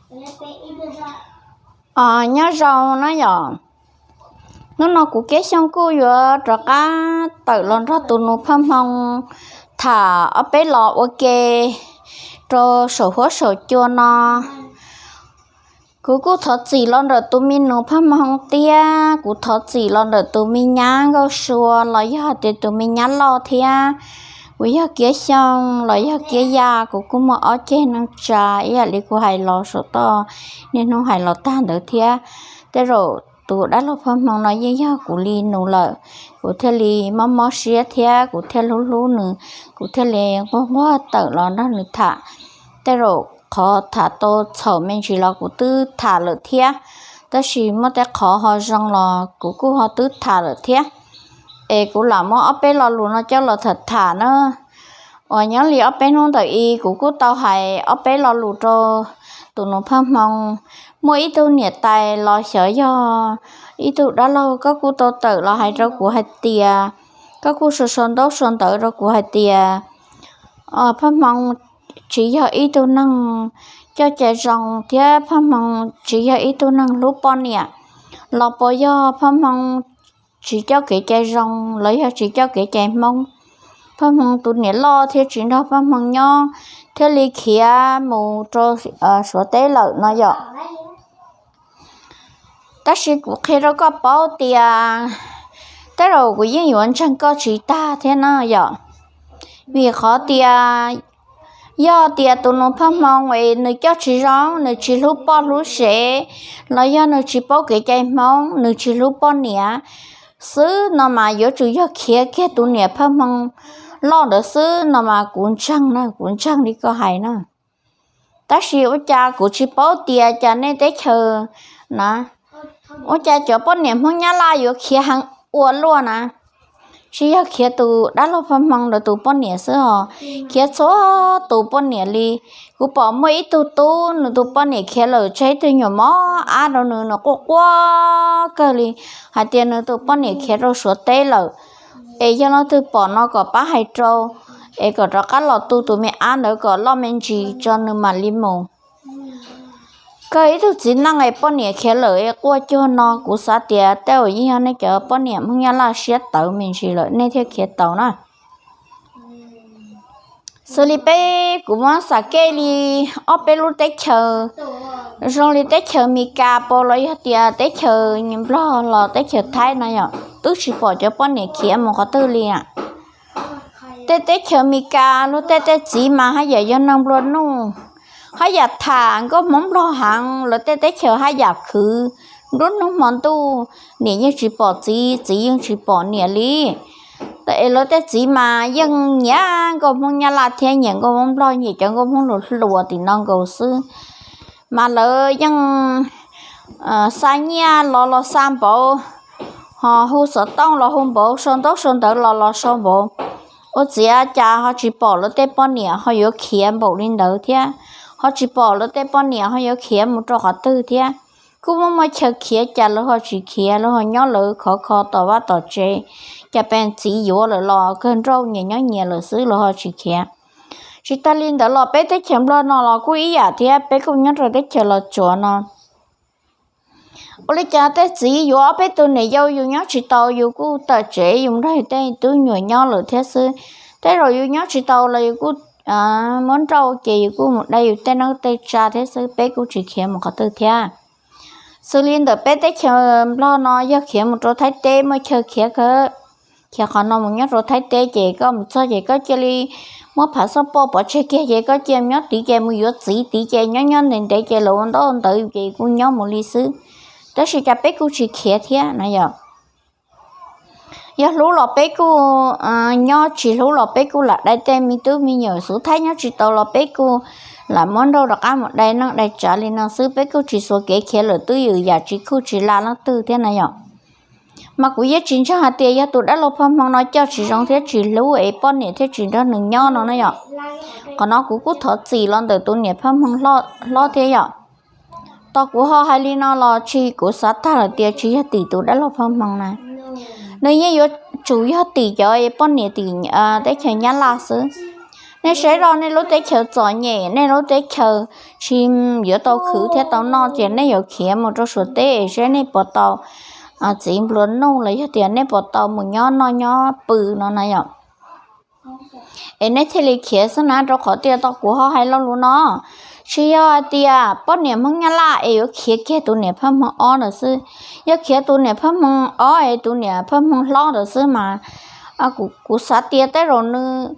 Nyob zoo na yom, hnub no kuv Kiab Xyooj kuj yuav rov qab tawm los nrog tus nus Phaj Hmoo tham ob peb los ua ke rau saum huab saum cua no. Kuv kuj thov txim los ntawm tus me nus Phaj Hmoo thiab kuv thov txim los ntawm tus me nyab Nkauj Sua los yog tias tus me nyab loj thiab. Kuv yog Kiab Xyooj los yog Kiab Yaj, kuv kuj muaj ob ceg neej tsa ib yam li kuv hais los saum toj niaj hnub hais los tag ntawd thiab. Tej zaum tus dab laug Phaj Hmoo no yeej yog kuv li nus lawm, kuv thiaj li mob mob siab thiab kuv thiaj hlub hlub nws, kuv thiaj li nquag nquag tawm los nrog nws tham. Tej zaum qhov tham tau txhaum me ntsis los kuv twb tham lawm thiab, tab sis muaj tej qhov ho zoo los kuv kuj ho twb tham lawm thiab. Es kuv lam muab ob peb lo lus no coj los tham tham na. Uas nyob li ob peb hnub ntawm i kuv kuj tau hais ob peb lo lus rau tus nus Phaj Hmoo. Muaj ib tug niam tais los xyov yog ib tug dab laug, koj kuj tau tawm los hais rau kuv hais tias, koj kuj sau sau ntaub sau ntawv rau kuv hais tias Phaj Hmoo tsis yog ib tug neeg coj cai zoo thiab Phaj Hmoo tsis yog ib tug neeg hlub poj niam, los puas yog Phaj Hmoo tsis coj kev cai zoo los yog tsis coj kev cai Hmoob? Phaj Hmoo tus niam loj thiaj tsis nrog Phaj Hmoo nyob, thiaj li khiav mus rau Suav teb lawm no yom. Tab sis kuv qhia rau koj paub tias tej zaum kuv yeej yuav ntseeg koj tsis tag thiab na yom. Vim qhov tias yog tias tus nus Phaj Hmoo es nws coj tsis zoo, nws tsis hlub poj hlub sev, los yog nws tsis paub kev cai Hmoob, nws tsis hlub poj niam xwb no mas yuav tsum yog khiav kiag tus niam Phaj Hmoo loj ntawd xwb no mas kuv ntseeg na, kuv ntseeg li koj hais na. Tab sis ua cas kuv tsis paub tias cas nej teb chaws na, ua cas cov poj niam Hmoob Nyab Laj yuav khiav heev ua luaj na. Tsis yog khiav tus dab laug Phaj Hmoo ntawd tus poj niam xwb os, khiav txhua tus poj niam li. Kuv pom muaj ib tug tub nws tus poj niam khiav lawm tseg ib tug nyuam mob ab rau nws, nws quaj quaj kawg li hais tias nws tus poj niam khiav rau Suav teb lawm. Es yog leej twg pom no kom pab hais rau, es kom rov qab los tu tus me ab ntawd kom loj me ntsis tso nws mam li mus. Kawg ib tug txiv neej es poj niam khiav lawm es quaj cuag no, kuv xav tias tej zaum yeej yog nej cov poj niam Hmoob Nyab Laj siab tawv me ntsis lawm nej thiaj khiav tau na. Xws li peb kuv muab xam kej li ob peb lub teb chaws, zoo li teb chaws Amelikas pos los yog tias teb chaws Nplog los teb chaws Thaib no yom, twb tsis pom cov poj niam khiav mus qhov twg li na. Tej teb chaws Amelikas luag tej tej txiv mas haj yam yog neeg nplua nuj, haj yam tham nkauj Hmoob Nplog heev, lawv tej teb chaws haj yam khwv, nruab hnub hmo ntuj niam yeej tsis pom txiv, txiv yeej tsis pom niam li. Es lawv tej txiv mas yeej nyiam nkauj Hmoob Nyab Laj thiab nyiam nkauj Hmoob Nplog, nyiam cov nkauj Hmoob hluas hluas tim no nkaus xwb. Mas lawv yeej xa nyiaj los los xa npaum, ho hu xov tooj los hu npaum, sau ntaub sau ntawv los los sau npaum. Ua ciav cas ho tsis pom lawv tej poj niam ho yuav khiav npaum li ntawd thiab, ho tsis pom lawv tej poj niam ho yuav khiav mus rau qhov twg thiab. Kuj muaj muaj chaw khiav cas lawv ho tsis khiav, lawv ho nyob lawv khov kho tom vaj tom tsev. Cas pes txiv yuav lawm los kawg nrauj nyias nyob nyias lawm xwb lawv ho tsis khiav. Tsis tas li ntawd los peb teb chaws Nplog no los kuj ib yam thiab, peb kuj nyob rau teb chaws Los Tsuas no. Ua li cas tej txiv yuav ob peb tug niam yau yus nyob tsis tau, yus kuj tawm tsev yus nrog yus tej tub nyuam nyob lawm thiab xwb. Tej zaum yus nyob tsis tau los yus kuj muab nrauj ces yus kuj mus dai yus tej neej tej tsa thiab xwb, peb kuj tsis khiav mus qhov twg thiab. Xws li ntawm peb teb chaws Nplog no yog khiav mus rau Thaib teb muaj chaw khiav kawg. Khiav qhov no mus nyob rau Thaib teb ces koj mus txog ces koj cia li muab phav xoj poj pov tseg kiag ces koj cia nyob tid ces mus yuav txiv tid ces nyob nyob ntev ntev ces lawv ua ntaub ntawv ces kuj nyob mus li xwb. Tab sis cas peb kuj tsis khiav thiab na yom. Yog hlub los peb kuj nyob, tsis hlub los peb kuj lam dai tej me tub me nyuam xub thaib, nyob tsis tau los peb kuj lam muab nrauj rov qab mus dai neej dai tsav li no xwb, peb kuj tsis xuas kev khiav lawm twj ywm yam tsis khuj tsis la leej twg thiab na yom. Mas kuv yeej tsis ntseeg hais tias yog tus dab laug Phaj Hmoo no coj tsis zoo thiab tsis hlub es poj niam thiaj tsis nrog nws nyob no na yom. Qhov no kuv kuj thov txim los ntawm tus niam Phaj Hmoo hlob thiab yom. Tos kuv ho hais li no los tsis, kuv xav tag lawm tias tsis yog tim tus dab laug Phaj Hmoo na. Nws yeej yuav tsum yog tim cov poj niam tim teb chaws Nyab Laj xwb. Nej saib rau nej lub teb chaws txom nyem, nej lub teb chaws tsis yuav tau khwv thiab tau noj ces nej yuav khiav mus rau Suav teb es saib nej puas tau txiv nplua nuj los yog tias nej puas tau mus nyob noj nyob pw no na yom. Es nej thiaj li khiav xwb na, rau qhov tias tau kuv ho hais lo lus no, tsis yog hais tias poj niam Hmoob Nyab Laj es yuav khiav kiag tus niam phaj hmoo ob ntawd xwb. Yog khiav tus niam phaj hmoo ob es tus niam phaj hmoo hlob ntawd xwb mas kuv xav tias tej zaum nws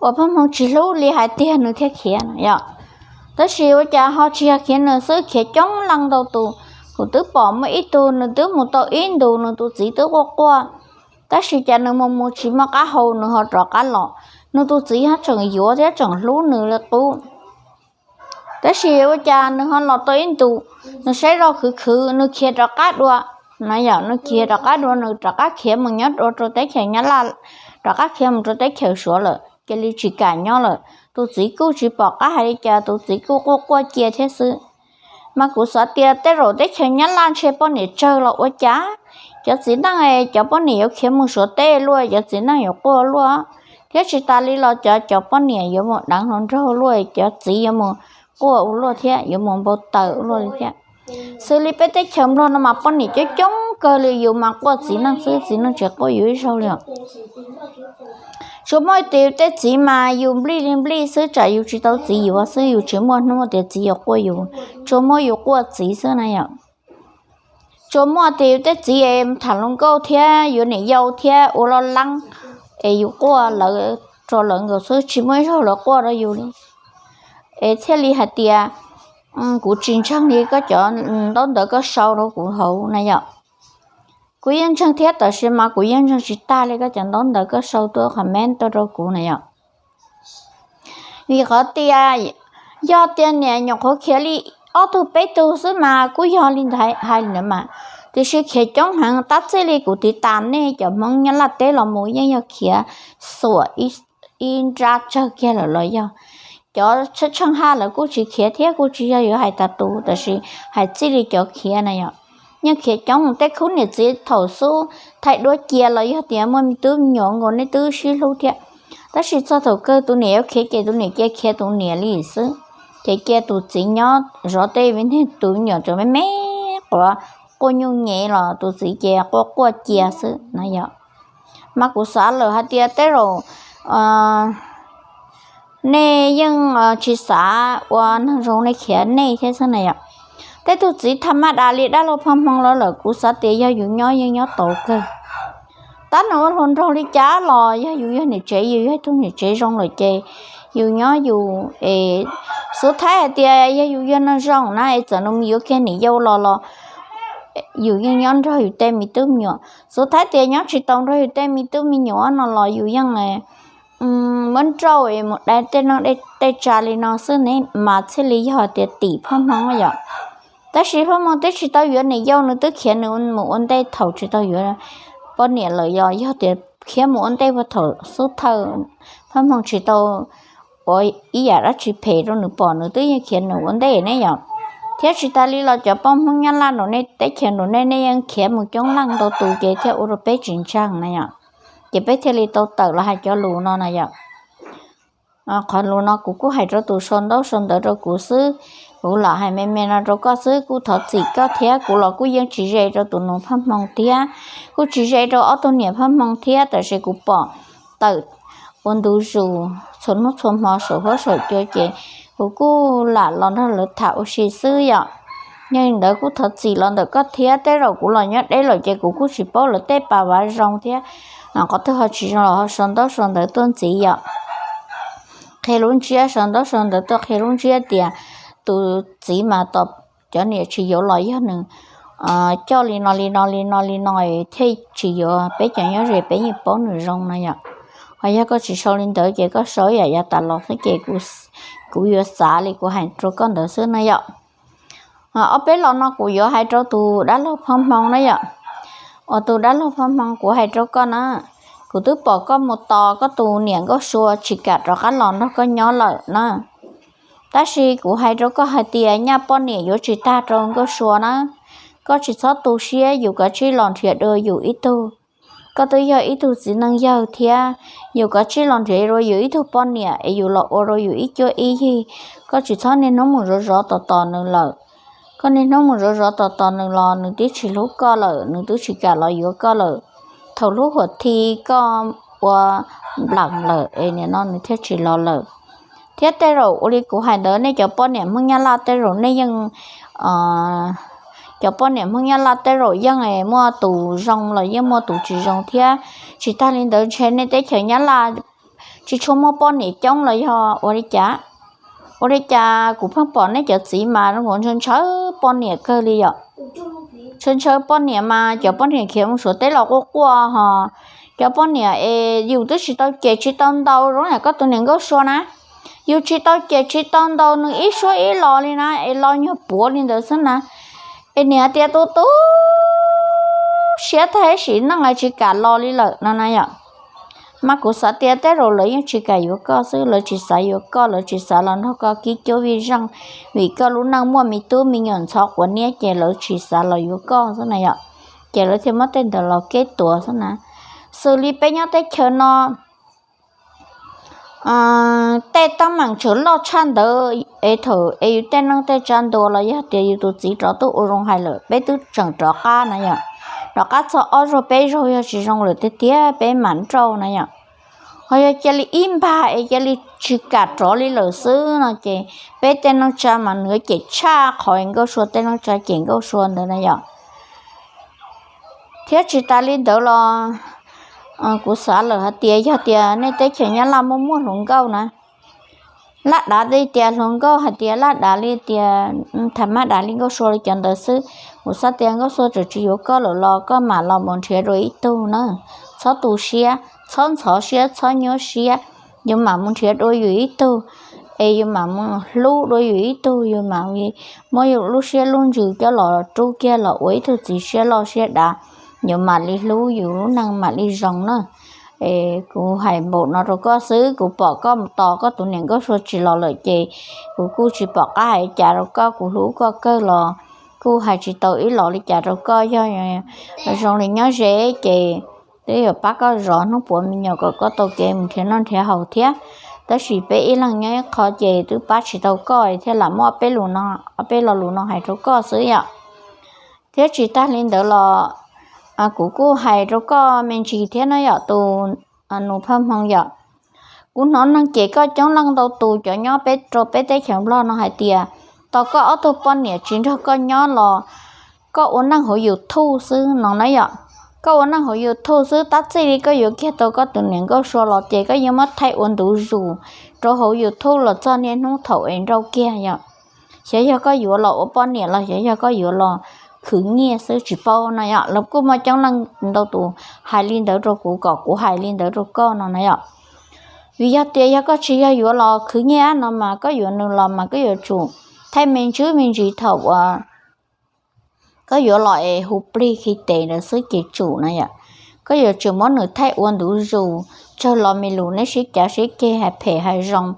uas phaj hmoo tsis hlub li hais tiag nws thiaj khiav na yom. Tab sis ua cas ho tsis yog khiav nws xwb, khiav coob leej ntau tus. Kuv twb pom muaj ib tug nws twb mus tau ib ntus nws tus txiv twb quaj quaj, tab sis cas nws mus mus tsis muaj qab hau nws ho rov qab los. Nws tus txiv ho tseem yuav thiab tseem hlub nws li qub. Tab sis ua cas nws ho los tau ib ntus, nws saib zoj khwv khwv nws khiav rov qab dua na yom, nws khiav rov qab dua, nws rov qab khiav mus nyob dua rau teb chaws Nyab Laj, rov qab khiav mus rau teb chaws Suav lawm, cia li tsis kam nyob lawm. Tus txiv kuj tsis pom qab hais li cas, tus txiv kuj quaj quaj cia thiab xwb. Mas kuv xav tias tej zaum teb chaws Nyab Laj ntshe poj niam tsawg los ua cas, cov txiv neej cov poj niam yuav khiav mus Suav teb luaj, cov txiv neej yuav quaj luaj, thiab tsis tas li los cov cov poj niam yuav mus deev hluas nraug luaj, cov txiv yuav mus quaj ua luaj thiab yuav mus npau taws ua luaj li thiab. Xws li peb teb chaws Nplog no mas poj niam coob coob kawg li, yus mas quaj txiv neej xwb, txiv neej tsis quaj yus ib zaug li os. Tsuas muaj tis tej txiv mas yus nplij li nplij xwb, tsam yus tsis tau txiv yuav xwb, yus tsis muaj hnub tias txiv yuav quaj yus, tsuas muaj yus quaj txiv xwb na yom. Tsuas muaj tis tej txiv es tham hluas nkauj thiab yuav niam yau thiab ua loj leeb es yus quaj lawv rau lawv nkaus xwb, tsis muaj ib zaug lawv quaj rau yus li. Es thiaj li hais tias kuv tsis ntseeg li koj cov ntaub ntawv koj sau rau kuv hauv na yom. Kuv yeej ntseeg thiab tab sis mas kuv yeej ntseeg tsis tag li koj cov ntaub ntawv koj sau tuaj comment tuaj rau kuv na yom. Vim qhov tias yog tias niam nyuam qhuav khiav li ob tug peb tug xwb mas kuj yog li ntawd hais li ntawd mas, tiam sis khiav coob heev tab txij li kuv tiv tas nej cov Hmoob Nyab Laj teb los mus yeej yog khiav xuam ib nrab tsawg kiag lawm los yog. Cov tsheej ha lawv kuj tsis khiav thiab kuj tsis yog yuav hais tas tus, tab sis hais txij li cov khiav na yom, yeej khiav coob. Tej khub niam txiv thaum xub thaij duab cia los yog tias muaj me tub me nyuam nkaus nej twb sib hlub thiab, tab sis txog thaum kawg tus niam yuav khiav ces tus niam cia khiav tus niam li xwb, ces cia tus txiv nyob zov tej me nteg, tus me nyuam tseem me me quav quaj nyuj nyev los tus txiv ces quaj quaj cia xwb na yom. Mas kuv xav lawm hais tias tej zaum nej yeej tsis xav ua neeg zoo, nej khiav nej thiab xwb na yom. Tej tug txiv tham maj das li dab laug Phaj Hmoo los lawm kuv xav tias yog yus nyob yeej nyob tau kawg. Tab nws ua hluas nraug li cas los yog yus yog niam tsev, yus yog ib tug niam tsev zoo lawm ces yus nyob yus es, xub thaib hais tias yog yus yog neeg zoo na es txawm nws mus yuav kiag niam yau los los yus yeej nyob nrog yus tej me tub me nyuam. Xub thaib tias nyob tsis tau nrog yus tej me tub me nyuam no los yus yeej muab nrauj es mus dai tej no tej tsa li no xwb ne mas thiaj li yog tias tim Phaj Hmoo yom. Tab sis Phaj Hmoo twb tsis tau yuav niam yau, nws twb khiav nws mus ua ntej thaum tsis tau yuav poj niam lawm, yog yog tias khiav mus ua ntej puag thaum xub thawj Phaj Hmoo tsis tau ua ib yam dab tsi phem rau nws pom, nws twb yeej khiav nws ua ntej ne yom. Thiab tsis tas li los cov poj Hmoob Nyab Laj nraum nej teb chaws nraum nej, nej yeej khiav mus coob leej ntau tus ces thiaj ua rau peb tsis ntseeg na yom. Ces peb thiaj li tau tawm los hais cov lus no na yom. Qhov lus no kuv kuj hais rau tus sau ntaub sau ntawv rau kuv xwb, kuv lam hais me me no rau koj xwb, kuj thov txim koj thiab. Kuv los kuj yeej tsis ze rau tus nus Phaj Hmoo thiab, kuj tsis ze rau ob tug niam Phaj Hmoo thiab, tab sis kuv pom tawm ua ntu zus txhua hnub txhua hmo saum huab saum cua ces kuv kuj lam los nrog lawv tham ua si xwb yom. Yog li ntawd kuj thov txim los ntawm koj thiab, tej zaum kuv los nyob deb lawm ces kuv kuj tsis paub lawv tej pas vav zoo thiab. Qhov twg ho tsis zoo los ho sau ntaub sau ntawv tuaj ntxiv yom. Qhia lub ntsiab, sau ntaub sau ntawv tuaj qhia lub ntsiab tias tus txiv mas tos cov niam tsis yuav los yog nws coj li no li no li no li no thiaj tsis yuav, peb cov nyob ze peb yeej paub nws zoo no yom. Ho yog koj tsis sau li ntawd ces koj sau ib yam yav tas los xwb ces kuv yuav xav li kuv hais rau koj ntawd xwb na yom. Ob peb los no kuv yuav hais rau tus dab laug Phaj Hmoo na yom. Uas tus dab laug Phaj Hmoo, kuv hais rau koj na, kuv twb pom koj mus tos koj tus niam Nkauj Sua tsis kam rov qab los nrog koj nyob lawm na. Tab sis kuv hais rau koj hais tias nyaj poj niam yuav tsis tag rau Nkauj Sua na. Koj tsis txhob tu siab, yus kav tsij los nrhiav dua yus ib tug koj twb yog ib tug txiv neej yawg thiab, yus kav tsij los nrhiav rau yus ib tug poj niam es yus los ua rau yus ib cuab ib yig. Koj tsis txhob niaj hnub mus zov zov tos tos nws lawm. Koj niaj hnub mus zov zov tos tos nws los nws twb tsis hlub koj lawm, nws twb tsis kam los yuav koj lawm. Thaum hlub huam thi koj ua nplam lawm es nim no nws thiaj tsis los lawm. Thiab tej zaum ua li kuv hais ntawd nej cov poj niam Hmoob Nyab Laj tej zaum nej yeej, cov poj niam Hmoob Nyab Laj tej zaum yeej muaj tus zoo los yeej muaj tus tsis zoo thiab. Tsis tag li ntawd ntshe nej teb chaws Nyab Laj tsis tshua muaj poj niam coob los yog ua li cas? Ua li cas kuv pheej pom nej cov txiv mas zoo nkaus ntshaw ntshaw poj niam kawg li yom. Ntshaw ntshaw poj niam mas cov poj niam khiav mus Suav teb los quaj quaj ho. Cov poj niam es yus twb tsis tau cem tsis tau ntaus zoo yam koj tus niam Nkauj Sua na. Yus tsis tau cem tsis tau ntaus nws ib suab ib los li na es los nyuag puav li ntawd xwb na. Es niam tias tu tu siab tag sim neej es tsis kam los li lawm no na yom. Mas kuv xav tias tej zaum lawv yeej tsis kam yuav koj xwb, lawv tsis xav yuav koj, lawv tsis xav los nrog koj kib cuab vij zeej, vim koj lub neej muaj me tub me nyuam ntxhov quav niab ces lawv tsis xav los yuav koj xwb na yom. Ces lawv thiaj muab tej ntawd los keb tuav xwb na. Xws li peb nyob teb chaws no, tej teeb meem tseem loj tshaj ntawd es thaum es yus tej neej tej tsa ntuas los yog tias yus tus txiv rov tuaj ua zoo hais lawm peb twb tseem rov qab na yom. Rov qab txog ob zaug peb zaug yog tsis zoo lawm tiag tiag peb mam nrauj na yom. Ho yog cia li ib npag es cia li tsis kam rov li lawm xwb no ces peb tej neej tsa mas nws cem tshaj qhov Nkauj Sua tej neej tsa cem Nkauj Sua ntawd na yom. Thiab tsis tas li ntawd los kuv xav lawm hais tias yog tias nej teb chaws Nyab Laj muaj muaj hluas nkauj na, laj dav li tias hluas nkauj hais tias laj dav li tias tham mab dav li Nkauj Sua li cov ntawd xwb, kuv xav tias Nkauj Sua tseem tsis yuav koj lawm los koj mam los mus nrhiav dua ib tug na. Txhob tu siab, txhob ntxhov siab, txhob nyuaj siab. Yus mam mus nrhiav dua yus ib tug, es yus mam mus hlub dua yus ib tug, yus mam li muab yus lub siab lub ntsws coj los rub kiag los ua ib tug txiv siab loj siab dav, yus mam li hlub yus lub neej mam li zoo na. Es kuv hais npaum no rau koj xwb, kuv pom koj mus tos koj tus niam Nkauj Sua tsis los lawm ces kuv kuj tsis pom qab hais cas rau koj, kuv hlub koj kawg los kuj hais tsis tau ib los li cas rau koj. Yog zoo li nyob ze ces twb yuav pab koj zov hnub puav me nyuam kom koj tau kev mus nrhiav noj nrhiav haus thiab. Tab sis peb ib leeg nyob ib qho ces twb pab tsis tau koj thiaj lam muab ob peb lo lus no hais rau koj xwb yom. Thiab tsis tag li ntawd los kuv kuj hais rau koj me ntsis thiab no yom tus nus phaj hmoo yom. Kuv hnov neeg cem koj coob leej ntau tus cov nyob peb rau peb teb chaws Nplog no hais tias tos koj ob tug poj niam tsis nrog koj nyob los koj ua neej hauv YouTube xwb no na yom. Koj ua neej hauv YouTube xwb tab txij li koj yuav kiag tau koj tus niam Nkauj Sua los ces koj yuav muab thaij ua ntu zus rau hauv YouTube los txog niaj hnub thaum es nrauj kiag yom. Xyov yog koj yuav los ua poj niam los xyov yog koj yuav los khwv nyiaj xwb tsis paub no yom. Los kuj muaj coob leej ntau tus hais li ntawd rau kuv kom kuv hais li ntawd rau koj no na yom. Vim yog tias yog koj tsis yog yuav los khwv nyiaj no mas koj yuav nws los mas koj yuav tsum thaij me ntsis me ntsis thaum uas koj yuav los es hu plig khi tes ntawd xwb ces tsum na yom. Koj yuav tsum muab nws thaij ua ntu zus, tsawg lo me lus neb sib cav sib ceg hais phem hais zoo,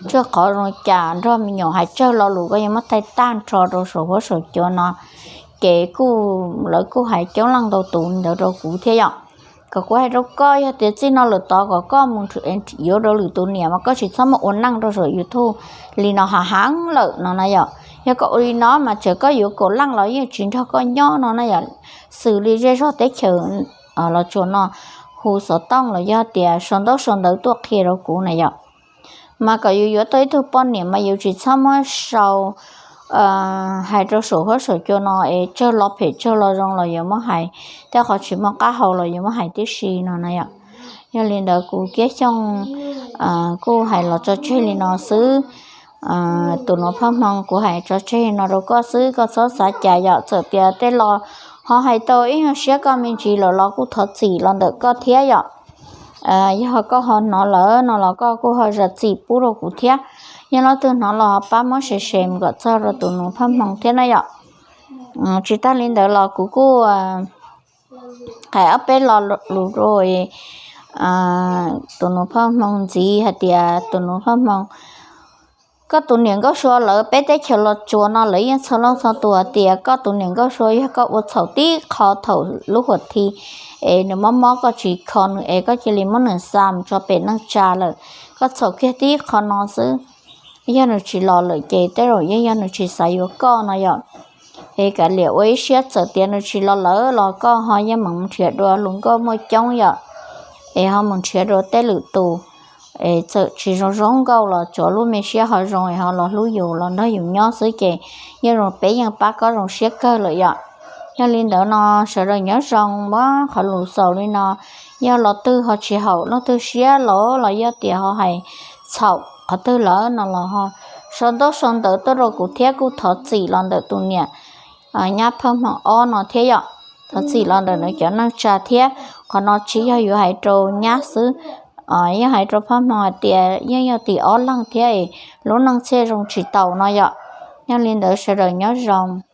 tsawg qhov zoo cas nrog me nyuam hais tsawg lo lus koj yuav muab thaij tag nrho rau saum huab saum cua no. Ces kuj lawv kuj hais coob leej ntau tus ntawd rau kuv thiab yom. Kom kuv hais rau koj yog tias txij no lawm tod kom koj mus yuav rau lwm tus niam mas koj tsis txhob muaj ua neej rau saum YouTube li no hav heev lawm no na yom. Yog koj ua li no mas txawm koj yuav kaum leej los yeej tsis nrog koj nyob no na yom. Xws li zej zog teb chaws Los Tsuas no hu xov tooj los yog tias sau ntaub sau ntawv tuaj qhia rau kuv na yom. Mas kom yus yuav tau ib tug poj niam mas yus tsis txhob muab sau hais rau saum huab saum cua no es tsawg lo phem tsawg lo zoo los yuav muab hais, tej qhov tsis muaj qab hau los yuav muab hais tib si no na yom. Yog li ntawd kuv Kiab Xyooj kuj hais los tso tseg li no xwb. Tus nus phaj hmoo kuv hais tso tseg no rau koj xwb, koj txhob xav cas yom. Txawm tias tej lo ho hais tau ib nyuag siab koj me ntsis lawm los kuj thov txim los ntawm koj thiab yom. Yog koj ho hnov lawm no los koj kuj ho zam txim pub rau kuv thiab. Yog leej twg hnov los ho pab muab share share mus kom txog rau tus nus phaj hmoo thiab na yom. Tsis tag li ntawd los kuv kuj hais ob peb lo lus rau tus nus phaj hmoo ntxiv hais tias tus nus phaj hmoo Koj tus niam Nkauj Sua lawv peb teb chaws Los Tsuas no lawv yeej txhua leej txhua tus hais tias koj tus niam Nkauj Sua yog koj ua txhaum tib qho thaum lub huam thi, es nws mob mob koj tsis kho nws es koj cia li muab nws xa mus tso pem neej tsa lawm. Koj txhaum kiag tib qho no xwb. Yog nws tsis los lawm ces tej zaum yeej yog nws tsis xav yuav koj no yom. Es kav liam ua ib siab, txawm tias nws tsis los lawm los koj ho yeej meem mus nrhiav dua hluas nkauj muaj coob yom, es ho mus nrhiav dua tej lwm tus, es txawm tsis zoo zoo nkauj los tsuav lub me siab ho zoo es ho los hlub yus los nrog yus nyob xwb ces yeej zoo, peb yeej pab koj zoo siab kawg lawm yom. Yog li ntawd no sawv daws nyob zoo, muab qhov lus xaus li no, yog los twg ho tsis haum leej twg siab los los yog tias ho hais txhaum qhov twg lawm no los ho sau ntaub sau ntawv tuaj rau kuv thiab kuj thov txim los ntawm tus niam nyab Phaj Hmoo ob no thiab yom. Thov txim los ntawm nws cov neej tsa thiab, qhov no tsis yog yuav hais rau nyab xwb, yog hais rau Phaj Hmoo hais tias yeej yog tim ob leeg thiab, lub neej txhij zoo tsis taus no yom. Yog li ntawd sawv daws nyob zoo.